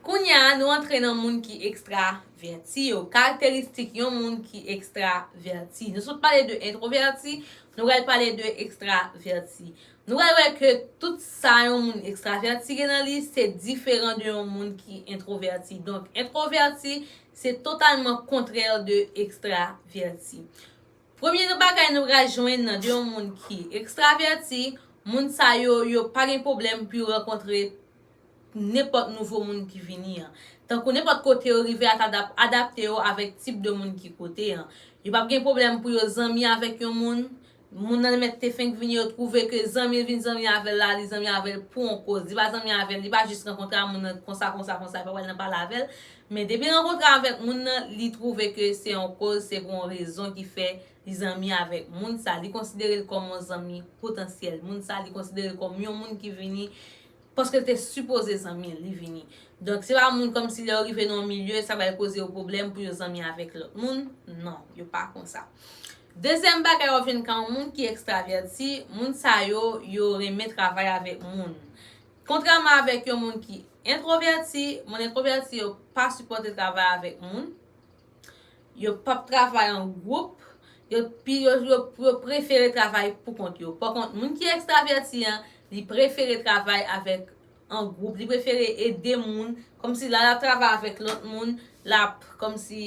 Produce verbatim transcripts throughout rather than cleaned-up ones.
Kounye a, nou antre nan moun ki ekstravèti yo. Karakteristik yon moun ki ekstravèti. Nou sot pale de entwovèti, nou pral pale de ekstravèti. Nou pral wè ke tout sa yon moun ekstravèti gen nan li, se diferan de yon moun ki entwovèti. Donk, entwovèti, se totalman kontrè de ekstravèti. Premye bagay nou pral jwenn nan de yon moun ki ekstravèti, moun sa yo, yo pa gen pwoblèm pou yo rankontre nenpòt nouvo moun ki vini an. Tankou nenpòt kote yo rive a, t adap-, adapte yo avèk tip de moun ki kote an. Yo p ap gen pwoblèm pou yo zanmi avèk yon moun. Moun nan mèt te fenk vini, yo twouve ke zanmi l vin zanmi avè l la, li zanmi avè l pou yon koz. Li pa zanmi avè l, li pa jis rankontre a moun nan konsa, konsa, konsa, li pa pral nan pale avè l. Men depi l rankontre avèk moun nan, li twouve ke se yon koz, se pou yon rezon ki fè li zanmi avèk moun sa. Li konsidere l kòm yon zanmi potansyèl. Moun sa, li konsidere l kòm yon moun ki vini paske l te sipoze zanmi l, li vini. Donk, se pa moun kòmsi lè yo rive nan yon milye, sa pral koze yo pwoblèm pou yo zanmi avèk lòt moun. Non, yo pa konsa. Dezyèm bagay w ap jwenn kan yon moun ki ekstravèti, moun sa yo, yo renmen travay avèk moun. Kontrèman avèk yon moun ki entwovèti, moun entwovèti yo pa sipòte travay avèk moun. Yo p ap travay an gwoup, yo, pi, yo, yo, yo prefere travay pou kont yo. Pakont, moun ki ekstravèti an, li prefere travay avèk an gwoup, li prefere ede moun, kòmsi lè l ap travay avèk lòt moun, l ap, kòmsi,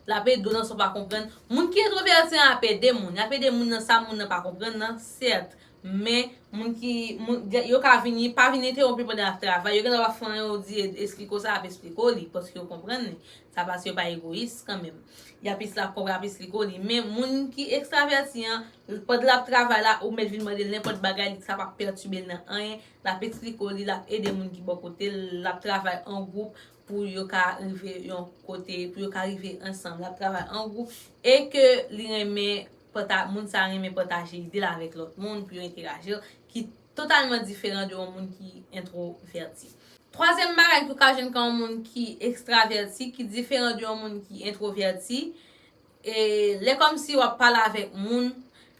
l ap ede w nan sa w pa konprann. Moun ki entwovèti an ap ede moun, l ap ede moun nan sa moun nan pa konprann nan, sèt. Men, moun ki, moun, yo ka vini, pa vin entewonp li pandan l ap travay. Yo gendwa ap fè yon, yo di, esplike w sa, l ap esplike w li, paske yo konprann li. Sa paske yo pa egoyis kanmenm. Y ap es-, l ap konprann, l ap esplike w li. Men, moun ki ekstravèti an, pandan l ap travay la, ou mèt vin mande l nenpòt bagay, li, sa p ap pètibe l nan anyen. L ap esplike w li, l ap ede moun ki bò kote l, l ap travay an gwoup pou yo ka rive yon kote, pou yo ka rive ansanm. L ap travay an gwoup e ke li renmen pata-, moun sa renmen pataje ide l avèk lòt moun pou yo enteraji, ki totalman diferan de yon moun ki entwovèti. Twazyèm bagay ke w ka jwenn kan yon moun ki ekstravèti, ki diferan de yon moun ki entwovèti, e lè kòmsi w ap pale avèk moun,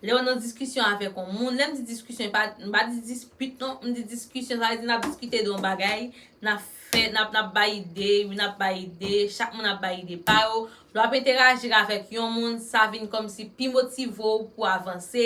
lè w nan diskisyon avèk yon moun, lè m di diskisyon, e pa, m pa di dispit non, m di diskisyon, sa vle di n ap diskite de yon bagay, n ap fè, n ap, n ap bay ide, youn ap bay ide, chak moun ap bay ide pa yo. Lè w ap enteraji avèk yon moun, sa vin kòmsi pi motive w pou avanse,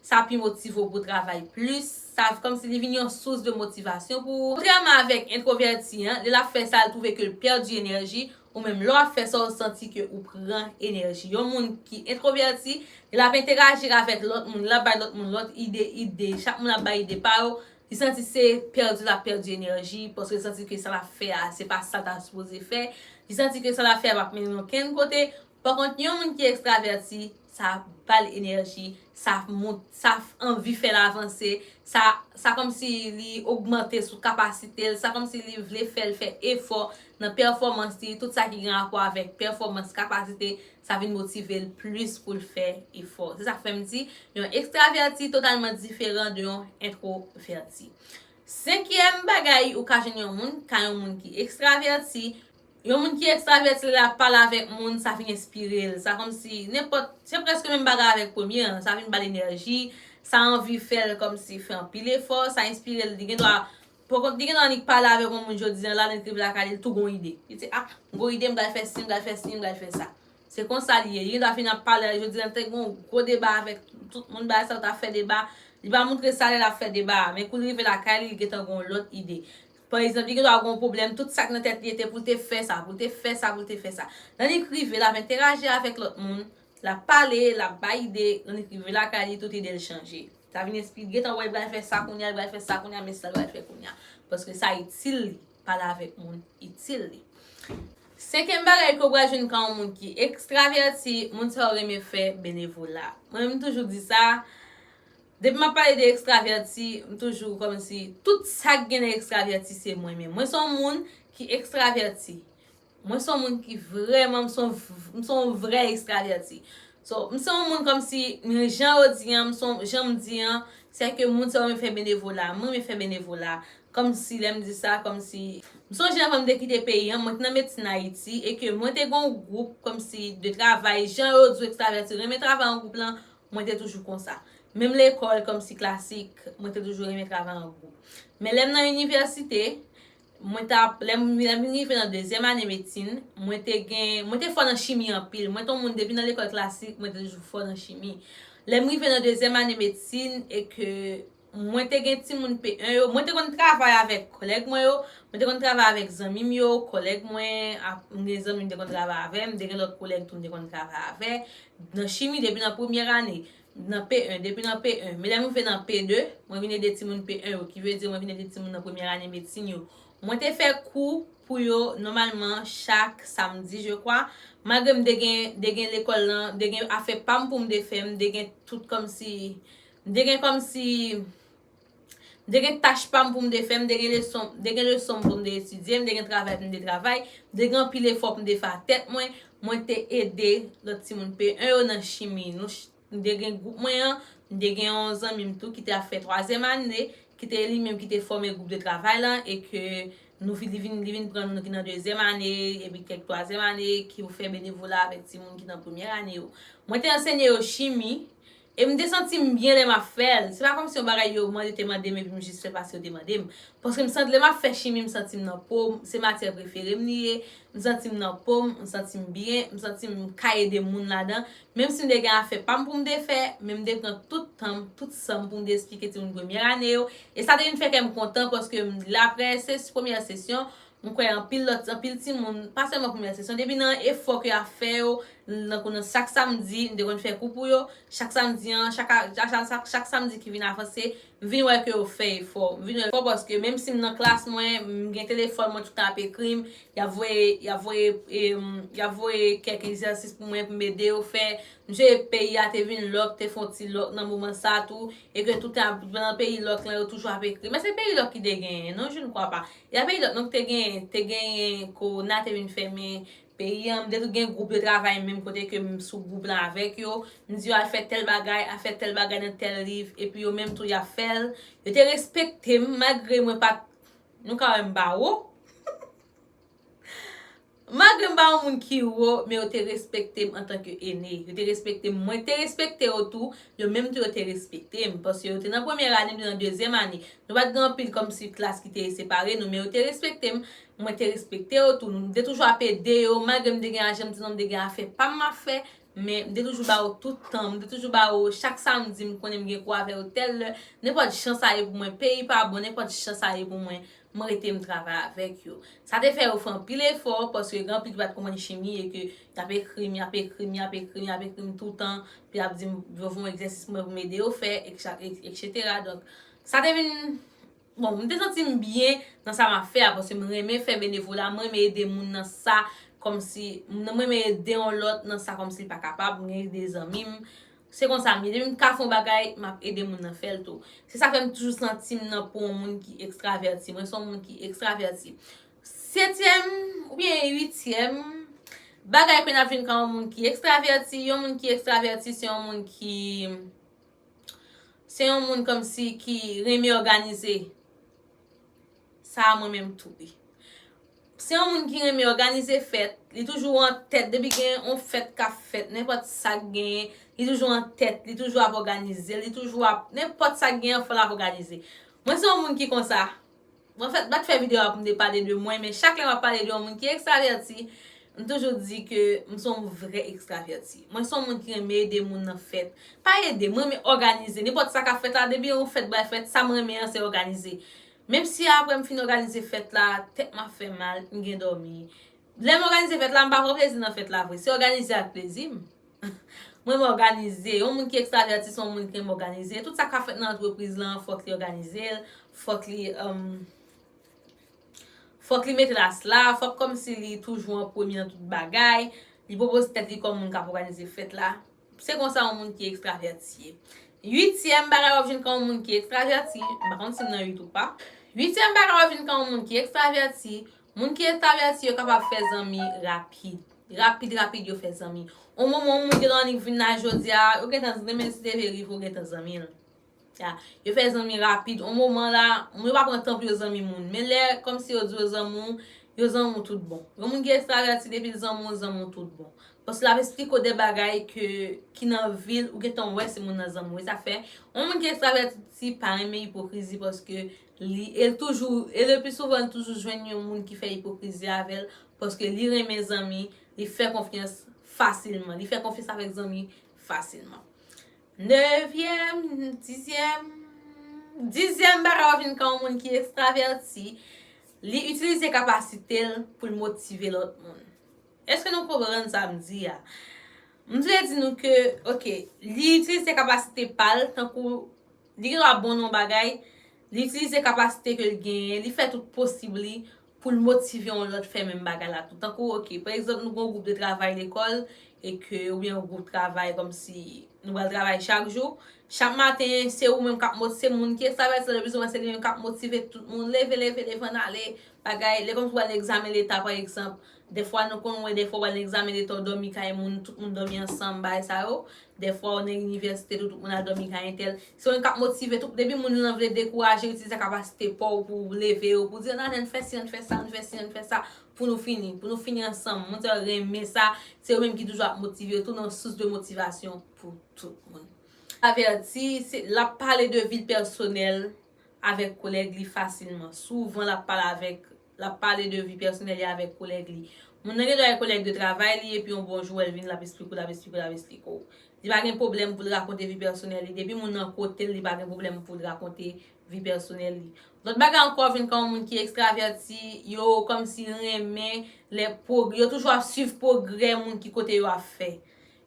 sa pi motive w pou travay plis, sa kòmsi li vin yon sous de motivasyon pou ou. Kontrèman avèk entwovèti an, lè l ap fè sa, l twouve ke l pèdi enèji, ou menm lè w ap fè sa, w santi ke ou pran enèji. Yon moun ki entwovèti, lè l ap enteraji avèk lòt moun, l ap bay lòt moun lòt ide, ide, chak moun ap bay ide pa yo, li santi se pèdi l ap pèdi enèji, paske l santi ke sa l ap fè a, se pa sa l ta sipoze fè. Li santi ke sa l ap fè a p ap mennen l okenn kote. Pakont, yon moun ki ekstravèti, sa ba l enèji, sa mont-, sa anvi fè l avanse, sa, sa kòmsi li ogmante sou kapasite l, sa kòmsi li vle fè l fè efò nan pèfòmans li, tout sa ki gen rapò avèk pèfòmans, kapasite, sa vin motive l plis pou l fè efò. Se sa k fè m di, yon ekstravèti totalman diferan de yon entwovèti. Senkyèm bagay ou ka jwenn yon moun, ka yon moun ki ekstravèti, yon moun ki ekstravèti, lè l ap pale avèk moun, sa vin enspire l. Sa kòmsi nenpòt, se prèske menm bagay avèk premye an, sa vin ba l enèji, sa anvi fè l kòmsi fè anpil efò, sa enspire l, li gendwa, poko, li gendwa annik pale avèk yon moun jodi a la, lè l rive lakay li, l tou gon ide. Li di, "Ah, m gon ide, m pral fè si, m pral fè si, m pral fè sa." Se konsa li ye. Li gendwa vin ap pale, jodi a, l te gon gwo deba avèk tout moun, bagay sa yo t ap fè deba. Li pa montre sa lè l ap fè deba a, men kou l rive lakay li, li gentan gon lòt ide. Pa egzanp, li gendwa gon pwoblèm, tout sa k nan tèt li te pou l te fè sa, pou l te fè sa, pou l te fè sa. Lè li rive, l ap enteraji avèk lòt moun, l ap pale, l ap bay ide, lè li rive lakay li, tout ide l chanje. Sa vin enspire, gentan wè, li pral fè sa kounye a, li pral fè sa kounye a, men sa l pral fè kounye a. Paske sa itil li, pale avèk moun itil li. Senkyèm bagay ke w pral jwenn kan yon moun ki ekstravèti, moun sa yo renmen fè benevola. Mwen menm, m toujou di sa, Depi m ap pale de ekstravèti, m toujou kòmsi tout sa k gen nan ekstravèti se mwen menm. Mwen se yon moun ki ekstravèti. Mwen se yon moun ki vrèman, m se yon v- m se yon vrè ekstravèti. So, m se yon moun kòmsi, jan yo di an, m se yon- jan m di an, se ke moun sa yo renmen fè benevola. Mwen renmen fè benevola. Kòmsi, lè m di sa, kòmsi, m sonje anvan m te kite peyi an, mwen te nan medsin Ayiti, e ke mwen te gen yon gwoup kòmsi de travay, jan yo di w ekstravèti, renmen travay an gwoup lan, mwen te toujou konsa. Menm lekòl, kòmsi klasik, mwen te toujou renmen travay an gwoup. Men lè m nan inivèsite, mwen t ap, lè m, lè m vin rive nan dezyèm ane medsin, mwen te gen, mwen te fò nan chimi anpil. Mwen te yon moun depi nan lekòl klasik, mwen te toujou fò nan chimi. Lè m rive nan dezyèm ane medsin, e ke mwen te gen timoun P en yo, mwen te konn travay avèk kòlèg mwen yo, mwen te konn travay avèk zanmi m yo, kòlèg mwen, ap- m gen zanmi m te konn travay avè, m te gen lòt kòlèg tou m te konn travay avè, nan chimi depi nan premyè ane, nan P en, depi nan P en. Men lè m rive nan P de, mwen vin ede timoun P en yo, ki vle di mwen vin ede timoun nan premyè ane medsin yo. Mwen te fè kou pou yo, nòmalman, chak samdi, je kwa. Malgre m te gen, te gen lekòl lan, te gen afè pa m pou m te fè, m te gen tout kòmsi, m te gen kòmsi, m te gen tach pa m pou m te fè, m te gen leson, m te gen leson m pou m te etidye, m te gen travay pou m te travay, m te gen anpil efò pou m te fè a tèt mwen, mwen te ede lòt timoun P en yo nan chimi. Nou ch- m te gen gwoup mwen an, m te gen yon zanmi m tou ki te ap fè twazyèm ane, ki te li menm ki te fòme gwoup de travay lan, e ke nou vin, li vin, li vin pran nou ki nan dezyèm ane, epi kèk twazyèm ane, ki pou fè benevola avèk timoun ki nan premyè ane yo. Mwen te ansenye yo chimi, e m te santi m byen lè m ap fè l. Se pa kòmsi yon bagay yo mande, te mande m, epi m jis fè paske yo te mande m. Paske m santi lè m ap fè chimi, m santi m nan po m, se matyè prefere m li ye, m santi m nan po m, m santi m byen, m santi m ka ede moun ladan. Menm si m te gen afè pa m pou m te fè, men m te pran tout tan m, tout san m pou m te esplike timoun premyè ane yo. E sa te vin fè kè m kontan, paske m- l- apre se- premyè sesyon, m kwè anpil lòt, anpil timoun, pa sèlman premyè sesyon, depi nan efò ke y ap fè yo, tankou nan chak samdi, m te konn fè kou pou yo, chak samdi an, chak, a- chak, chak, chak samdi ki vin avanse, m vin wè ke yo fè efò. M vin wè efò paske menm si m nan klas mwen, m gen telefòn mwen tout tan ap ekri m, y ap voye, y ap voye, em, y ap voye kèk egzèsis pou mwen, pou m ede yo fè. M sonje peyi a te vin lòk, te fè yon ti lòk nan moman sa tou, e ke tout tan, pandan peyi lòk lan, yo toujou ap ekri. Men se peyi lòk ki te genyen, non, je ne crois pas. Y a peyi lòk, non, ki te genyen, te genyen, kowona te vin fèmen peyi an, m te tou gen gwoup de travay menm kote ke m sou gwoup lan avèk yo. M di yo al fè tèl bagay, al fè tèl bagay nan tèl liv, epi yo menm tou y ap fè l. Yo te respekte m, malgre mwen pa t, nou ka wè m pa wo. Malgre m pa yon moun ki wo, men yo te respekte m antanke ene. Yo te respekte m, mwen te respekte yo tou, yo menm tou yo te respekte m. Paske yo te nan premyè ane, m te nan dezyèm ane. Nou pa t gen anpil kòmsi klas ki te separe nou, men yo te respekte m. Mwen te respekte yo tou. M te toujou ap ede yo, malgre m te gen, jan m di nou, m te gen afè pa m ap fè, men m te toujou ba yo tout tan m, m te toujou ba yo chak samdi, m konnen m gen kou avè yo tèl lè. Nenpòt jan sa ye pou mwen, peyi pa bon, nenpòt jan sa ye pou mwen, m rete m travay avèk yo. Sa te fè yo fè anpil efò, paske gen anpil ki pa t konprann chimi e ke y ap ekri m, y ap ekri m, y ap ekri m, y ap ekri m toutan, pou y ap di m, yo fè yon egzèsis pou mwen pou m ede yo fè, etsetera. Donk, sa te vin Bon, m te santi m byen nan sa m ap fè a, paske m renmen fè benevola, m renmen ede moun nan sa, kòmsi, m renmen ede yon lòt nan sa, kòmsi l pa kapab, m gen ede zanmi m. Se konsa m ye, depi m ka fè yon bagay, m ap ede moun nan fè l tou. Se sa fè m toujou santi m nan po yon moun ki ekstravèti. Mwen se yon moun ki ekstravèti. Setyèm oubyen uityèm bagay ke n ap jwenn kan yon moun ki ekstravèti, yon moun ki ekstravèti, se yon moun ki Se yon moun kòmsi ki renmen òganize. Sa a mwen menm tou wi. Se yon moun ki renmen òganize fèt. Li toujou an tèt. Depi gen yon fèt k ap fèt, nenpòt sa k genyen, li toujou an tèt. Li toujou ap òganize. Li toujou ap, nenpòt sa k genyen, fò l ap òganize. Mwen se yon moun ki konsa. Mwen fèt, m pa t fè videyo a pou m te pale de mwen, men chak lè m ap pale de yon moun ki ekstravèti, m toujou di ke m se yon vrè ekstravèti. Mwen se yon moun ki renmen ede moun nan fèt. Pa ede, mwen renmen òganize. Nenpòt sa k ap fèt la, depi yon fèt pral fèt, sa m renmen an se òganize. Menm si apre m fin òganize fèt la, tèt m ap fè mal, m gen dòmi. Lè m òganize fèt la, m pa pran plezi nan fèt la vre. Se òganize ak plezi m. Mwen m òganize. Yon moun ki ekstravèti se yon moun ki renmen òganize. Tout sa k ap fèt nan antrepriz lan, fòk li òganize l. Fòk li, um, fòk li mete l asla. Fòk kòmsi li toujou an premye nan tout bagay. Li pwopoze tèt li kòm moun k ap òganize fèt la. Se konsa yon moun ki ekstravèti ye. Uityèm bagay w ap jwenn kan yon moun ki ekstravèti, m pa konn si m nan uit ou pa. Uityèm bagay w ap jwenn kan yon moun ki ekstravèti, moun ki ekstravèti yo kapab fè zanmi rapid. Rapid, rapid yo fè zanmi. On moman, yon moun gentan annik vin la jodi a, ou gentan renmen si te vle rive, ou gentan zanmi l. Ya, yo fè zanmi rapid. On moman la, moun yo pa pran tan pou yo zanmi moun. Men lè, kòmsi yo di yo zanmi w, yo zanmi w tout bon. Yon moun ki ekstravèti depi l zanmi w, zanmi w tout bon. Paske l ap esplike w de bagay ke, ki nan vi l, ou gentan wè si moun nan zanmi w. E sa fè, yon moun ki ekstravèti pa renmen ipokrizi paske li, e l toujou, e le pli souvan, l toujou jwenn yon moun ki fè ipokrizi avè l, paske li renmen zanmi, li fè konfyans fasilman. Li fè konfyans avèk zanmi fasilman. Nevyèm, dizyèm, dizyèm bagay w ap jwenn kan yon moun ki ekstravèti, li itilize kapasite l pou l motive lòt moun. Èske nou konprann sa m di a? M vle di nou ke, oke, li itilize kapasite pa l, tankou li gen dwa bon nan yon bagay, li itilize kapasite ke l genyen, li fè tout posib li pou l motive yon lòt fè menm bagay la tou. Tankou, oke, pa egzanp, nou gen yon gwoup de travay lekòl, e ke, oubyen yon gwoup travay kòmsi nou pral travay chak jou, chak maten, se ou menm k ap mot-, se moun ki ekstravèti, le pli souvan se li menm k ap motive tout moun, leve, leve, leve, ann ale, bagay, lè kòmsi w al nan egzamen leta, pa egzanp, dèfwa nou konn wè, dèfwa w al nan egzamen leta, w dòmi kay moun, tout moun dòmi ansanm, bagay sa yo, dèfwa w nan inivèsite tou, tout moun al dòmi kay entèl. Se yon k ap motive tout. Depi moun nan vle dekouraje, itilize kapasite pa w pou w leve yo, pou w di, "Ann, ann fè si, ann fè sa, ann fè si, ann fè sa," pou nou fini, pou nou fini ansanm. Moun sa yo renmen sa, se yo menm ki toujou ap motive yo, tou nan sous de motivasyon pou tout moun. Avèti, se, l ap pale de vi l pèsonèl avèk kolèg li fasilman. Souvan, l ap pale avèk, l ap pale de vi pèsonèl li avèk kolèg li. Moun nan gen dwa gen kolèg de travay li, epi yon bon jou, w wè l vin, l ap esplike w, l ap esplike w, l ap esplike w. Li pa gen pwoblèm pou l rakonte vi pèsonèl li. Depi moun nan kote l, li pa gen pwoblèm pou l rakonte vi pèsonèl li. Lòt bagay ankò, w ap jwenn kan yon moun ki ekstravèti, yo kòmsi renmen lè pwog-, yo toujou ap swiv pwogrè moun ki kote yo ap fè.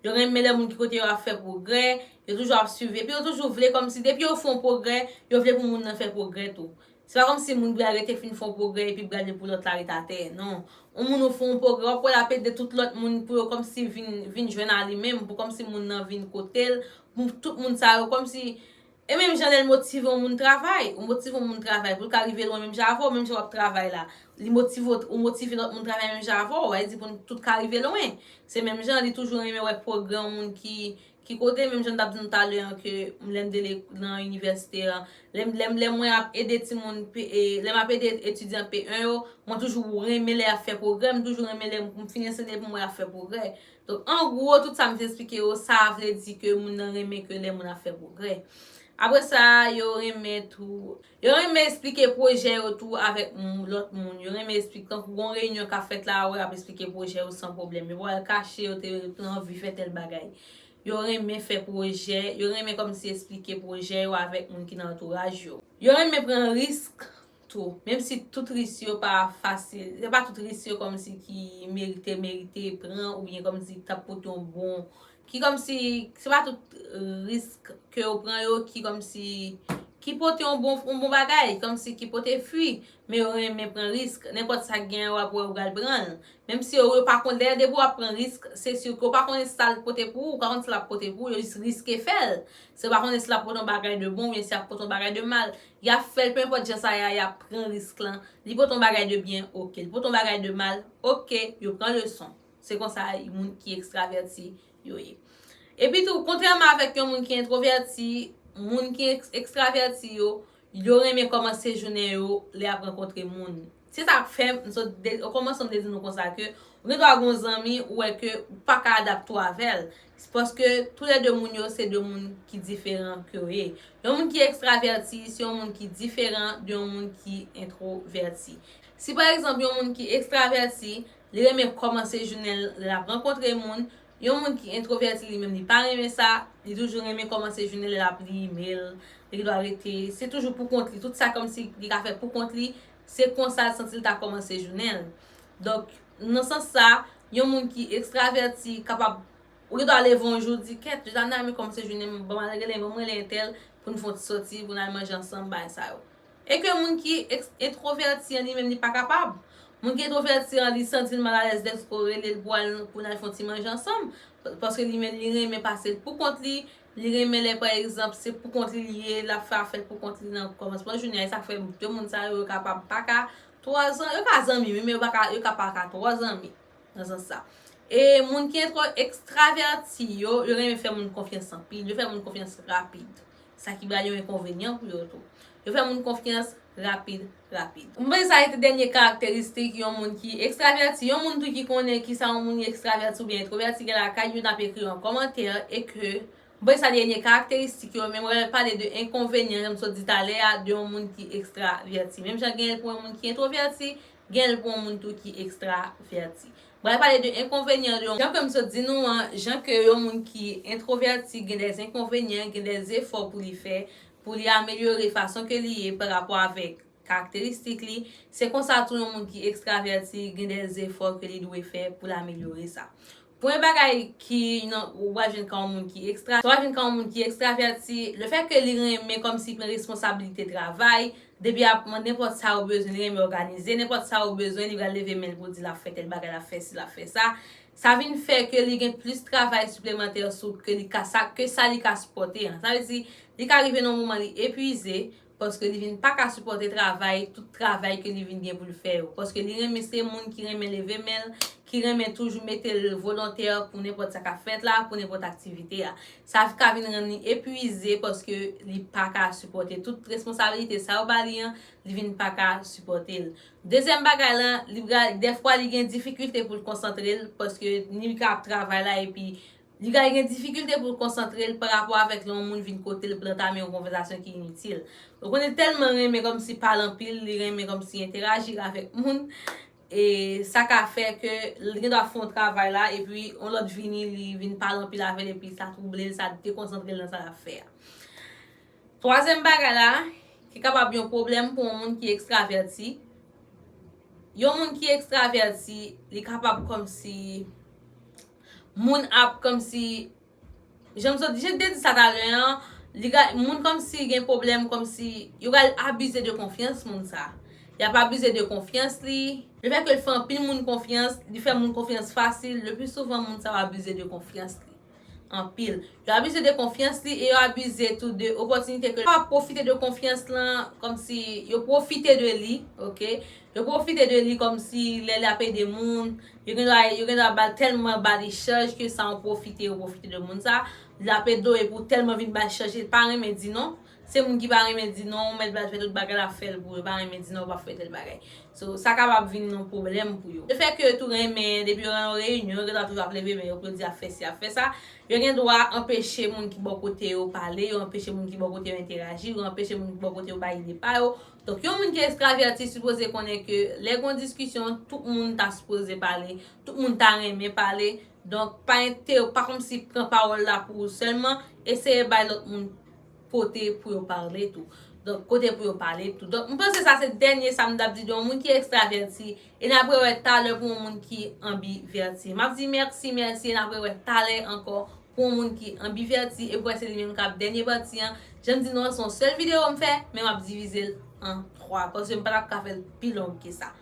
Yo renmen lè moun ki kote yo ap fè pwogrè, yo toujou ap swiv. Epi yo toujou vle kòmsi depi yo fè yon pwogrè, yo vle pou moun nan fè pwogrè tou. Se pa kòmsi moun pral rete fin fè yon pwogrè epi pral gen pou lòt la ret atè. Non. Yon moun ou fè yon pwogrè, w ap wè l ap ede tout lòt moun pou yo kòmsi vin, vin jwenn a li menm, pou kòmsi moun nan vin kote l, pou tout moun sa yo kòmsi E menm jan lè l motive yon moun travay, ou motive yon moun travay pou l ka rive lwen menm jan avè w, menm jan w ap travay la, li motive w, ou motive lòt moun travay menm jan avè w, sa vle di pou nou tout ka rive lwen. Se menm jan, li toujou renmen wè pwogrè yon moun ki, ki kote, menm jan m t ap di nou talè an ke lè m te le-, nan inivèsite an, lè m, lè m, lè mwen ap ede timoun, pe-, e, lè m ap ede etidyan P en yo, mwen toujou renmen lè y ap fè pwogrè, m toujou renmen lè m fin anseye pou mwen y ap fè pwogrè. Donk, an gwo, tout sa m fin esplike yo, sa vle di ke moun nan renmen ke lè moun ap fè pwogrè. Apre sa, yo renmen tou, yo renmen esplike pwojè yo tou avèk m-, lòt moun. Yo renmen esplike, tankou gon reyinyon k ap fèt la, yo ap esplike pwojè yo san pwoblèm. Yo pa al kache, yo te, yo te anvi fè tèl bagay. Yo renmen fè pwojè, yo renmen kòmsi esplike pwojè yo avèk moun ki nan antouraj yo. Yo renmen pran risk tou. Menm si tout risk yo pa fasil, se pa tout risk yo kòmsi ki merite, merite pran oubyen kòmsi k t ap pote yon bon, ki kòmsi, se pa tout risk ke yo pran yo ki kòmsi, ki pote yon bon, yon bon bagay, kòmsi ki pote fwi, men yo renmen pran risk. Nenpòt sa k gen an, w ap wè yo pral pran l. Menm si yo, yo pa konn, dayè, depi w ap pran risk, se si ke w pa konnen sa l pote pou ou, ou pa konn sa l ap pote pou ou, yo jis riske fè l. Si w pa konnen si l ap pote yon bagay de bon oubyen si l ap pote yon bagay de mal. Y ap fè l, pe enpòt jan sa ye a, y ap pran risk lan. Li pote yon bagay de byen, oke. Li pote yon bagay de mal, oke, yo pran leson. Se konsa moun ki ekstravèti yo ye. Epi tou, kontrèman avèk yon moun ki entwovèti, moun ki eks-, ekstravèti yo, yo renmen kòmanse jounen yo lè y ap rankontre moun. Se sa k fè m sot de-, okòmansman m te di nou konsa ke ou gen dwa gen yon zanmi ou wè ke ou pa ka adapte w avè l. Se paske toulède moun yo se de moun ki diferan ke yo ye. Yon moun ki ekstravèti se yon moun ki diferan de yon moun ki entwovèti. Si pa egzanp yon moun ki ekstravèti, li renmen kòmanse jounen l lè l ap rankontre moun, yon moun ki entwovèti li menm li pa renmen sa, li toujou renmen kòmanse jounen l lè l ap li imèl, li dwa rete, se toujou pou kont li, tout sa kòmsi li ka fè pou kont li, se konsa l santi l ta kòmanse jounen l. Donk, nan sans sa, yon moun ki ekstravèti kapab, ou gen dwa leve yon jou, di, "Kèt, Jana, men kòmanse jounen m, ban m al rele, ban m rele entèl pou n fè yon ti sòti, pou n al manje ansanm, bagay sa yo." E ke moun ki eks-, entwovèti an li menm, li pa kapab. Moun ki entwovèti an, li santi l malalèz lèske w rele l pou al, pou n al fè yon ti manje ansanm. Paske li menm, li renmen pase l pou kont li, Li renmen lè, pa egzanp, se poukont li li ye, l ap fè afè l poukont li nan kòmansman jounen an. E sa k fè de moun sa yo, yo kapab pa ka twò zanmi. Yo ka zanmi, wi, men yo pa ka, yo ka pa ka twò zanmi nan sans sa. E moun ki entwo-, ekstravèti yo, yo renmen fè moun konfyans anpil, yo fè moun konfyans rapid. Sa ki ba yo enkonvenyan pou yo tou. Yo fè moun konfyans rapid, rapid. Mwen panse sa rete dènye karakteristik yon moun ki ekstravèti. Yon moun tou ki konnen kisa yon moun ekstravèti oubyen entwovèti gen lakay yo, n ap ekri an kòmantè e ke Mwen sa dènye karakteristik yo, men mwen pral pale de enkonvenyan, jan m sot di talè a, de yon moun ki ekstravèti. Menm jan gen l pou yon moun ki entwovèti, gen l pou yon moun tou ki ekstravèti. Mwen pral pale de enkonvenyan de yon, jan ke m sot di nou an, jan ke yon moun ki entwovèti gen de enkonvenyan, gen de efò pou li fè, pou li amelyore fason ke li ye pa rapò avèk karakteristik li. Se konsa tou yon moun ki ekstravèti gen de efò ke li dwe fè pou l amelyore sa. Premye bagay ki nan, ou pral jwenn kan yon moun ki ekstra, ou pral jwenn kan yon moun ki ekstravèti, lefètke li renmen kòmsi pran responsabilite travay, depi ap nenpòt sa ou bezwen, li renmen òganize, nenpòt sa ou bezwen, li pral leve men l pou di l ap fè tèl bagay, l ap fè si, l ap fè sa. Sa vin fè ke li gen plis travay siplemantè sou ke li ka, sa, ke sa li ka sipòte an. Sa vle di, li ka rive nan yon moman li epuize, paske li vin pa ka sipòte travay, tout travay ke li vin gen pou l fè yo. Paske li renmen, se moun ki renmen leve men l, ki renmen toujou mete l volontè pou nenpòt sa k ap fèt la, pou nenpòt aktivite a. Sa ka vin rann li epuize paske li pa ka sipòte tout responsablite sa yo ba li an, li vin pa ka sipòte l. Dezyèm bagay la, li pral, dèfwa li gen difikilte pou l konsantre l, paske ni li ka ap travay la epi li ka gen difikilte pou l konsantre l pa rapò avèk lè yon moun vin kote l pou l antame yon konvèsasyon ki initil. Ou konnen l tèlman renmen kòmsi pale anpil, li renmen kòmsi enteraji avèk moun. E sa ka fè ke l gen dwa fè yon travay la, epi yon lòt vini, li vin pale anpil avè l, epi sa twouble l, sa dekonsantre l nan sa l ap fè a. Twazyèm bagay la, ki kapab yon pwoblèm pou yon moun ki ekstravèti. Yon moun ki ekstravèti, li kapab kòmsi, moun ap kòmsi, jan m sot, jan m te di sa talè an, li ka, moun kòmsi gen pwoblèm, kòmsi yo pral abize de konfyans moun sa. Y ap abize de konfyans li. Lefètke l fè anpil moun konfyans, li fè moun konfyans fasil, le pli souvan moun sa yo abize de konfyans li. Anpil. Yo abize de konfyans li e yo abize tou de opòtinite ke l ap pwofite de konfyans lan, kòmsi yo pwofite de li, oke? Yo pwofite de li kòmsi lè l ap ede moun, yo gen dwa, yo gen dwa ba l tèlman ba li chaj ke sa yon pwofite, yo pwofite de moun sa. L ap ede w epi w tèlman vin ba l chaj, li pa renmen di non. Se moun ki pa renmen di non, ou mèt ba l fè tout bagay, l ap fè l pou ou, yo pa renmen di non, ou p ap fè tèl bagay. So, sa kapab vin yon pwoblèm pou yo. Lefètke yo tou renmen, depi yo nan yon reyinyon, yo gen dwa toujou ap leve men yo pou yo di ap fè si, ap fè sa. Yo gen dwa anpeche moun ki bò kote yo pale, yo anpeche moun ki bò kote yo enteraji, yo anpeche moun ki bò kote yo bay ide pa yo. Donk, yon moun ki ekstravèti sipoze konnen ke lè gen yon diskisyon, tout moun ta sipoze pale, tout moun ta renmen pale. Donk, pa ente-, pa kòmsi pran pawòl la pou ou sèlman, eseye bay lòt moun kote pou yo pale tou. Donk, kote pou yo pale tou. Donk, m panse sa se dènye sa m t ap di de yon moun ki ekstravèti, e n ap rewè talè pou yon moun ki anbivèti. M ap di mèsi, mèsi, e n ap rewè talè ankò pou yon moun ki anbivèti, e pou wè se li menm k ap dènye pati an. Jan m di nou an, se yon sèl videyo m fè, men m ap divize l an twa, paske m pa t ap ka fè l pi long ke sa.